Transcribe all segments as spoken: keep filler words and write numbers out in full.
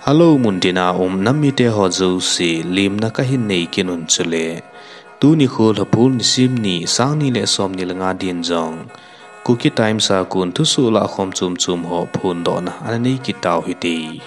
Hello, muntina um nam mite ho jouse, lemna kahin nei kit un chule. Tuni nikho Lhaphul nisim ni, sang ni le som ni le nga din jong Kuki Times a kon thusoh lahkhom chomchom ho phondohna ana nei kit tau hite.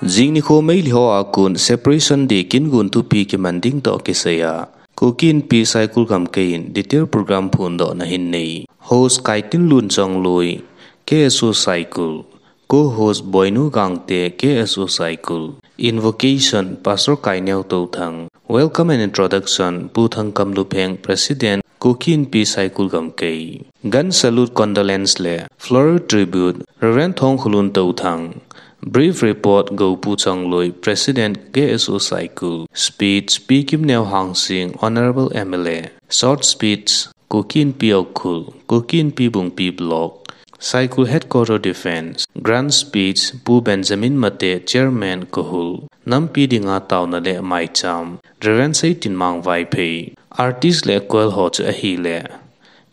Jing nikho Meitei ho a kon Separation Day kin gon thupi kiman ding toh kisaiya, Kuki Inpi Saikul Gamkai in detail program phondohna ahin nei. Host Kaitinlun Chongloi, K S O Saikul. Co-host Boinu Gangte, K S O Saikul. Invocation, Pastor Kaineo Touthang. Welcome and introduction, Pu Thangkam Lupheng, President, Kuki Inpi Saikul Gamkai. Gun salute, condolence le floral tribute, Reverend Thongkhulun Touthang. Brief report, Goupu Chongloi, President, K S O Saikul. Speech, Pi Kimneo Hangsing, Honorable M L A. Short speech, Kuki Inpi Ukhrul, Kuki Inpi Bungpi Block, Saikul Headquarter Defence, Grand Speech, Pu Benjamin Mate, Chairman, Kahul, Nampi dinga taona le maicham, Reverend Seitinmang Vaiphei, artist le choir ho chu ahile,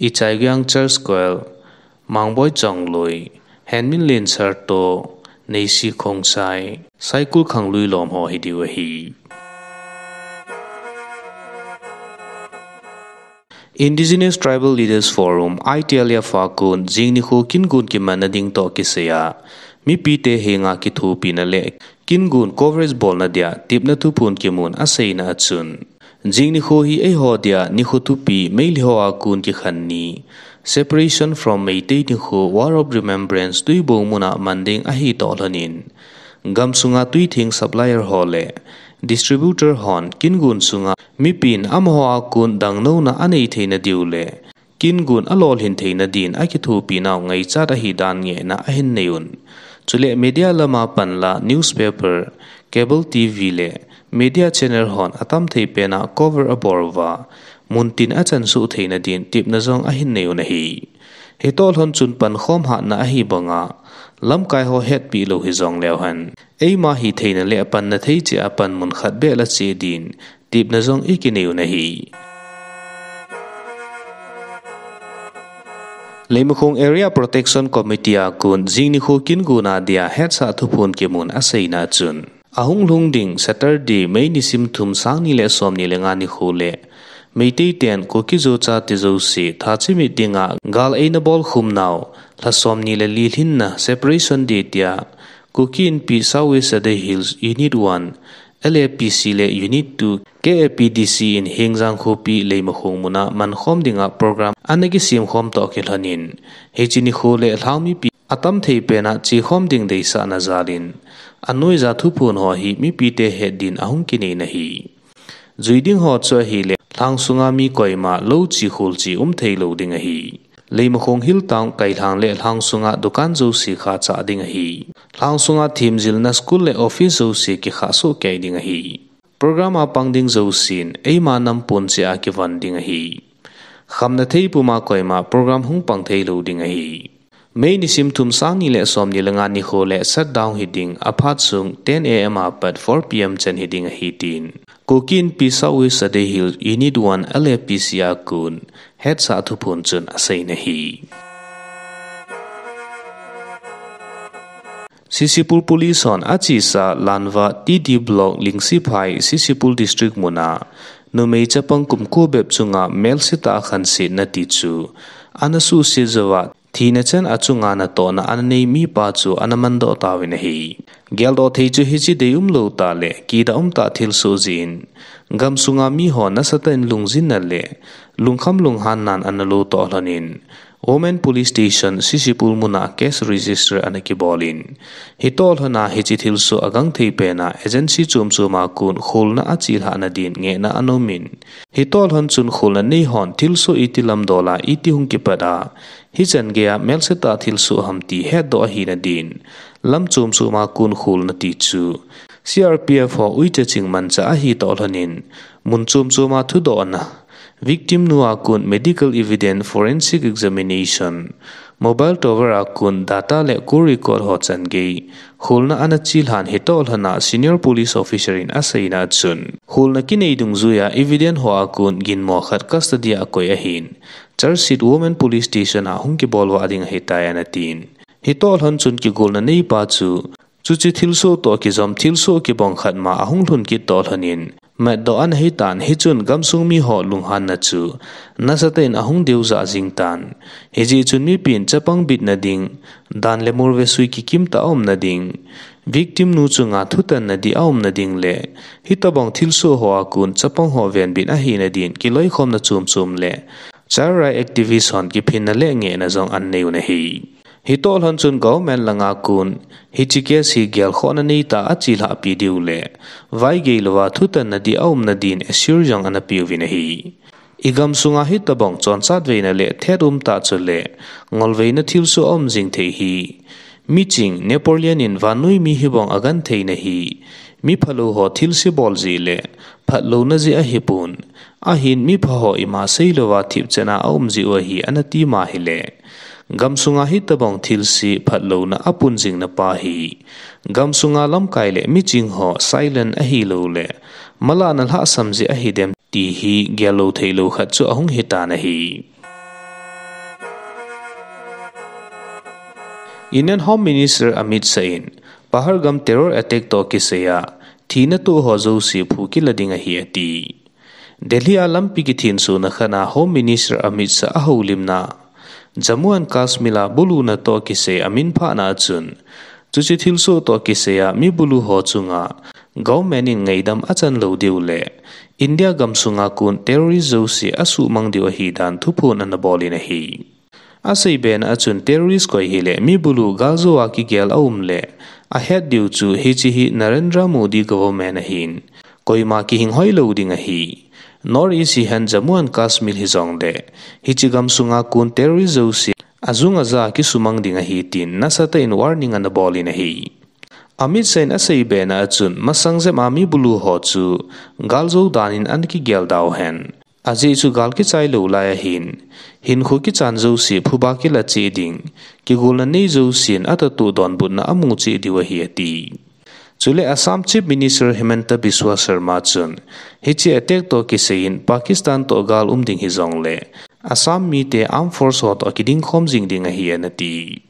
Ichaigiang Church Choir, Mangboi Chongloi, Henminlen Sarto, Neisi Khongsai, Saikul Khanglui Lom ho hidiu ahi. Indigenous Tribal Leaders Forum, I T L F a kon, jing nikho kin gon kimanna ding toh kisaiya, mipite henga kithopina le kin gon coverage bolna dia tepna thuphon kimun aseina a chun, jing nikho hi eiho dia nikho thupi Meitei ho a kon kikhen ni, Separation from Meitei Nikho, War of Remembrance, Tuibong muna man ding ahi toh lhonin, gamsunga tuitheng supplier ho le distributor hon kin gon sunga mipin amaho a kon dangnouna anei theina diu le kin gon alolhin theina din akithopinau ngaichat ahi dan ngehna ahin nei un. Chule media lama panla newspaper, cable T V le media channel hon atam thei pena cover abol uva, muntin achansuh theina din tepna jong ahin nei un ahi. Hitoh lhon chun pankhom hatna ahi banga, lamkai ho hetpi lou hijong leu hen, eima hitheina le panna thei cheh a panmun khat beh la cheh din tepna jong ikinei un ahi. Leimakhong Area Protection Committee a kon jing nikho kin gon a dia hetsah thuphon kimun aseina chun, ahung lhung ding Saturday, May nisim thum, sang ni le som ni le nga nikho le Meitei ten Kuki-Zo chate jouse thachimit dinga gal eina bolkhum nau, lha som ni le li lhinna Separation Day tia Kuki Inpi South West Sadar Hills Unit one, L A P C le Unit two, K A P D C in Hengjang khopi Leimakhong muna mankhom dinga program ana kisemkhom toh kilhonin, hiche nikho le lhang mipi atam thei pena chekhom ding deisahna jalin, anoija thuphon ho hi mipite het din ahung kinei na ahi. Jui ding ho chu ahile, lhang sunga mi koima lou che khol che um thei lou ding ahi. Leimakhong Hill Town kailhang le lhang sunga dukan jouse khachah ding ahi. Lhang sunga themjilna school le office jouse kikhah soh kei ding ahi. Program a pang ding jousen, eima nam pon cheh a kivon ding ahi. Khamna thei puma koima program hung pang thei lou ding ahi. May nisim thum, sang ni le som ni le nga nikho le shutdown hiding, aphat sung ten A M a pat four P M chan hiding ahi tin, Kuki Inpi South West Sadar Hills Unit one L A P C a kon hetsah thuphon chun asei na ahi. Sisipul Police hon achesa Lanva T D Block Lingsiphai Sisipul District muna numei chapang kum ko bep chunga melse tah a khansetna ti chu ana suhset jouva thina chan a chunga natohna ana nei mipa chu ana mandoh tauvin ahi. Geldoh thei chu hiche deium lou tah le kidah um tah thilsoh jeh in, gamsunga miho nasatah in lungjinna le lungkham lunghannan ana lo toh lhonin, Women Police Station Sisipul muna case register ana kibolin, hitoh lhona hiche thilsoh agang thei pena agency chom choma kon kholna achelhahna din ngehna ana umin, hitoh lhon chun kholna neihon thilsoh iti lamdola iti hung kipat a, hichan geiya melse tah thilsoh ham ti hetdoh ahina din, lam chom choma kon kholna ti chu C R P F ho uicha ching manchah ahi toh lhonin, mun chom choma thudohna, victim nu a kon medical evidence, forensic examination, mobile tower a kon data le call record ho chan gei kholna ana chelhan hitoh lhona senior police officer in aseina chun, kholna kinei dungjuiya evidence ho a kon ginmo khat custody a akoi ahin, charge sheet Women Police Station a hung kibol vah ding ahitai ana tin, Hitoh lhon chun kigolna neipa chu, chuche thilsoh toh kijom thilsoh kibang khat ma ahung lhun kit toh lhonin, matdoh ana hitan, hichun gamsung miho lunghanna chu nasatah in ahung deuja jing tan. Hijeh chun mipin chapang bitna ding, dan le mol vesui kikimtah a umna ding, victim nu chunga thutanna ding a umna ding le, hitobang thilsoh hoa kon chapang ho venbit ahina din kiloikhomna chomchom le, child right activist hon kiphinna le ngehna jong ananei u ahi. Hitoh lhon chun government langa kon, hiche case hi gelkhohna neitah a chelhahpi diu le, vaigei louva thutanna ding a umna din assure jong anapeh uvin ahi. Igamsunga hitobang chonchatveina le thet umtah chule, ngolveina thilsoh a um jing thei hi. Miching, Napoleon in vannoi mi hibang agentheina hi, miphalou ho thilse bol jeh le, phatlouna jeh ahipon, ahin mipha ho ima seilouva thipchenna a um jeh u ahi anati ma hile, gamsunga hitobang thilse phatlouna apun jingna pa hi, gamsunga lamkai le miching ho silent ahilou le, malahna lhahsam jeh ahidem ti hi gellou theilou khat chu ahung hitan ahi. Indian Home Minister Amit Shah in Pahalgam terror attack toh kisaiya thina toh ho jouse phu kila ding ahi ati. Delhi a lampi kithensona khat a Home Minister Amit Shah ahoulimna, Jammu and Kashmir a buluna toh kisai amin phahna a chun, chuche thilsoh toh kisaiya mi bulu ho chunga government in ngaidam achan lou diu le, India gamsunga kon terrorist jouse asuhmang diu ahidan thuphon anabol in ahi. Aseibena a chun terrorist koi hile mi bulu galjou a kigel a um le, ahet diu chu hiche hi Narendra Modi government ahin, koima kihing hoilou ding ahi. North East hihen Jammu and Kashmir hijongle, hiche gamsunga kon terrorist jouse ajung aja kisumang ding ahi tin nasatah in warning anabol in ahi. Amit Shah in aseibena a chun masang jep a mi bulu ho chu galjou dan in ana kigel dauhen. Ajeh chu gal kichai lou lai ahin, hinkho kichan jouse phuba kila cheh ding, kigolna nei jousen atahtoh donbutna amu cheh diu ahi ati. Chule Assam Chief Minister Himanta Biswa Sarma chun, hiche attack toh kisaiyin Pakistan toh gal um ding hijongle, Assam mite armed force ho toh kidingkhom jing ding ahi anati.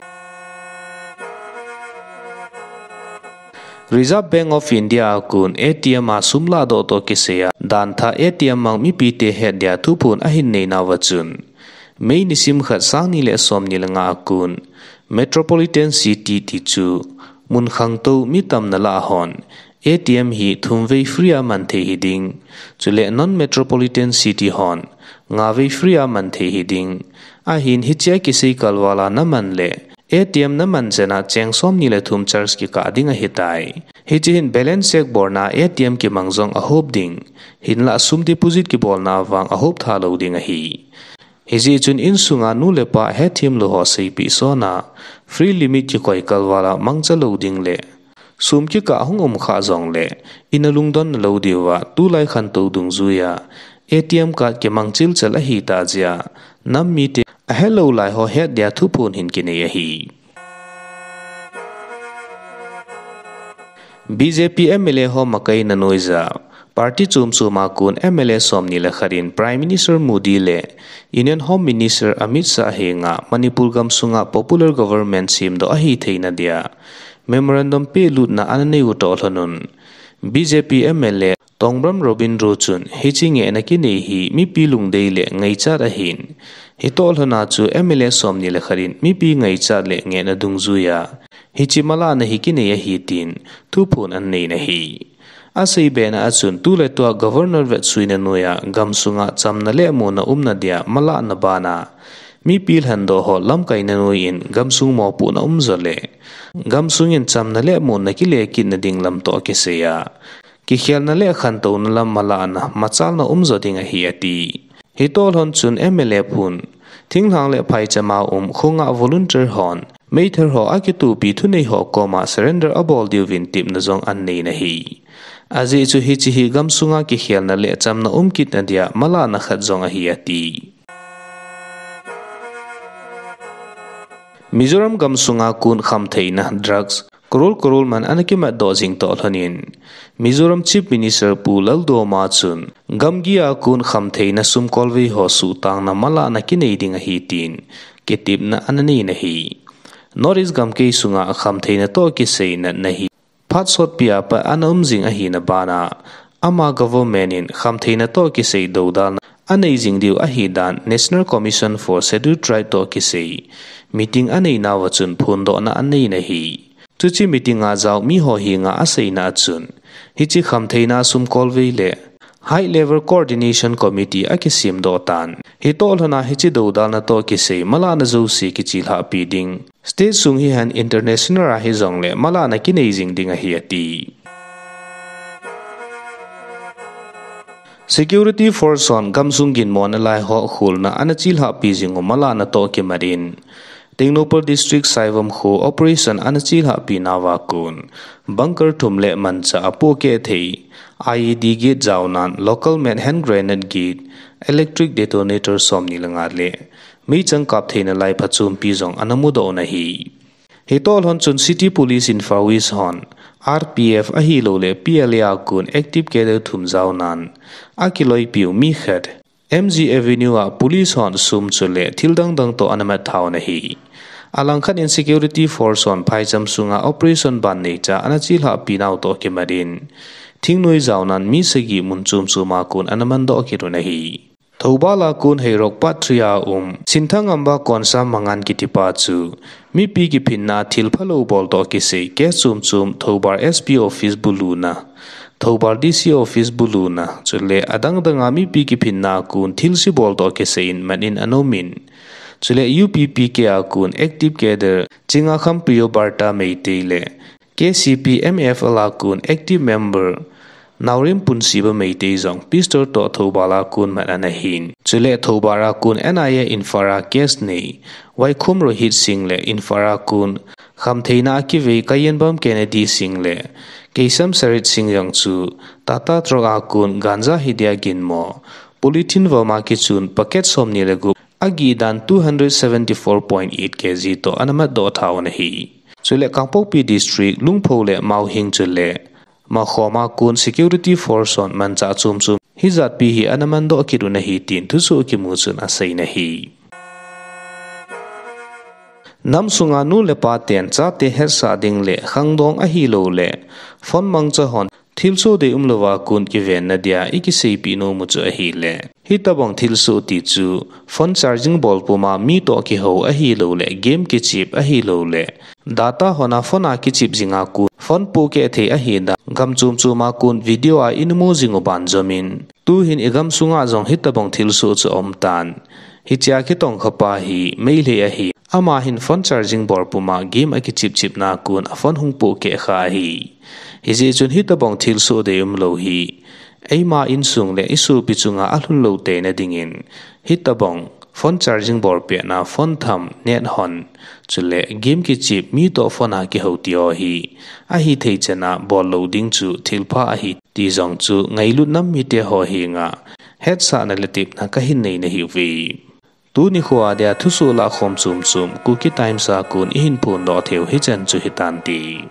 Reserve Bank of India a kon A T M a sum lahdoh toh kisaiya dantha A T M mang mipite het dia thuphon ahin neinauva chun, May nisim khat, sang ni le som ni le nga a kon Metropolitan City tichu mun khangtou mi tamna lah a hon A T M hi thumvei free a man thei hiding, chule non-metropolitan city hon ngavei free a man thei hiding. Ahin hichea kisei kalval a naman le A T M naman chan a cheng som ni le thum charge kikah ding ahitai. Hiche hin balance check bolna A T M kimang jong ahop ding, hinlah sum deposit kibolna vang ahop tha lou ding ahi. Hijeh chun insunga nu le pa hetthem lou ho seipeh sona, free limit kikoi kalval a mangcha lou ding le sum kikah hung um khah jongle, ina lungdon lou diuva, tulai khantou dungjuia A T M card kimang chilchal ahitah jeh a, nam mite ahelou lai ho het dia thuphon hin kinei ahi. B J P M L A ho makaina noija, party chom chom a kon M L A som ni le khat in Prime Minister Modi le Union Home Minister Amit Shah henga Manipur gamsunga popular government semdoh ahi theina dia memorandum pelutna ana nei u toh lhonun, B J P M L A Tongbram Robindro chun hiche ngehna kinei hi mipi lungdei le ngaichat ahin, hitoh lhona chu M L A som ni le khat in mipi ngaichat le ngehna dungjuia hiche malahna hi kinei ahi tin thuphon ana nei ahi. Aseibena a chun tuletua Governor vetsuina noija gamsunga chamna le monna umna dia malahna bana mipi lhendoh ho lamkaina noiyin gamsung mopohna umjo le gamsung in chamna le monna kile kitna ding lam toh kisaiya kikhelna le khantouna lam malahna machalna umjo ding ahi ati. Hitoh lhon chun M L A pun, thinglhang le phaicham a um khonga volunteer hon meithal ho akitohpi thunei ho koma surrender abol diuvin tepna jong ana nei ahi. Ajeh chu hiche hi gamsunga kikhelna le chamna um kitna dia malahna khat jong ahi ati. Mizoram gamsunga kon khamtheina drugs crore crore man ana kimatdoh jing toh lhonin, Mizoram Chief Minister Pu Lalduhoma chun gamgi a kon khamtheina sum kolvei ho suhtangna malahna kinei ding ahi tin kitepna ana nei ahi. North East gamkai sunga khamtheina toh kisai natna hi phat sotpi a pat ana um jing ahina bana, ama government in khamtheina toh kisai doudalna anei jing diu ahidan National Commission for Scheduled Tribe toh kisai meeting aneinauva chun phondohna aneina ahi. Chuche meeting a jao miho henga aseina a chun, hiche khamtheina sumkolvei le High Level Coordination Committee akisemdoh tan, hitoh lhona hiche doudalna toh kisai malahna jouse kichelhahpi ding, state sung hihen international a hijongle malahna kinei jing ding ahi ati. Security force hon gamsung ginmo nalai ho kholna ana chelhahpi jing u malahna toh kimat in, Tengnoupal District Saivam kho operation ana chelhahpi nauva kon bunker thum le manchah apohkeh thei, I E D gate jaonan local made hand grenade gate, electric detonator somni le nga le meichang kap theina lai phachompi jong ana mudoh un ahi. Hitoh lhon chun City Police Imphal West hon R P F ahilouleh P L A a kon active cadre thum jaonan akiloipiu mi khat M G Avenue a police hon sum chule thil dangdang toh ana mat thauvin ahi. Alangkhat in security force hon phaicham sunga operation ban neicha ana chelhahpi nau toh kimat in, thingnoi jaonan mi sagi mun chomchom a kon ana mandoh kit un ahi. Thoubal a kon Heirok Part three a um Sinthangamba Konsam Mangan kitipa chu mipi kiphinna thil phalou bol toh kisai case chomchom Thoubal S P office buluna, Thoubal D C office buluna, chule adangdang a mipi kiphinna kon thilse bol toh kisai in mat in ana um in, chule U P P K a kon active cadre Chingakhampriyo Barta Meitei le K C P M F L a kon active member Naorem Punsibah Meitei jong pistol toh Thoubal a kon mat ana hin. Chule Thoubal a kon N I A Imphal a case nei Waikhom Rohit Singh le Imphal a kon khamtheina a kivei Kayenbam Kennedy Singh le Keisham Sarit Singh jong chu Tata truck a kon ganja hidia ginmo polythene vom a kichun packet somni le gup, agihdan two hundred seventy-four point eight K G toh ana matdoh thauvin ahi. Chule Kangpokpi District, Lungpho le Mauhing chule Makhoma kon security force hon manchah chomchom hijatpi hi ana mandoh kit un ahi tin thusoh kimu chun aseina ahi. Nam sunga nu le pa ten chate hetsah ding le khangdong ahilouleh phone mangcha hon thilsoh deium louva kon kivenna dia ikiseipeh nom u chu ahile, hitobang thilsoh ti chu phone charging bol puma mi toh kihou ahilouleh game kichep ahilouleh data hon a phone a kichep jinga kon phone pohkeh thei ahidan gam chomchom a kon video a imu jing u banjom in, tuhin igam sunga jong hitobang thilsoh chu aumtan. Hichea kitongkha pa hi Meitei ahi. Ama hin phone charging bol puma game akichep chepna kon a phone hung pohkeh kha ahi. Hijeh chun hitobang thilsoh deium lou hi eima insung le isopi chunga alhun lou teina dingin, hitobang phone charging bol pehna phone tham, net hon, chule game kichep mi toh phone a kihou tiho hi ahithei chana bol lou ding chu thilpha ahi ti jong chu ngailut nam mite ho henga hetsahna le tepna kahin nei nahiuve. Tuni khoa dia thusoh lahkhom chomchom Kuki Times a kon ihin phondoh theiu hichan chu hitante.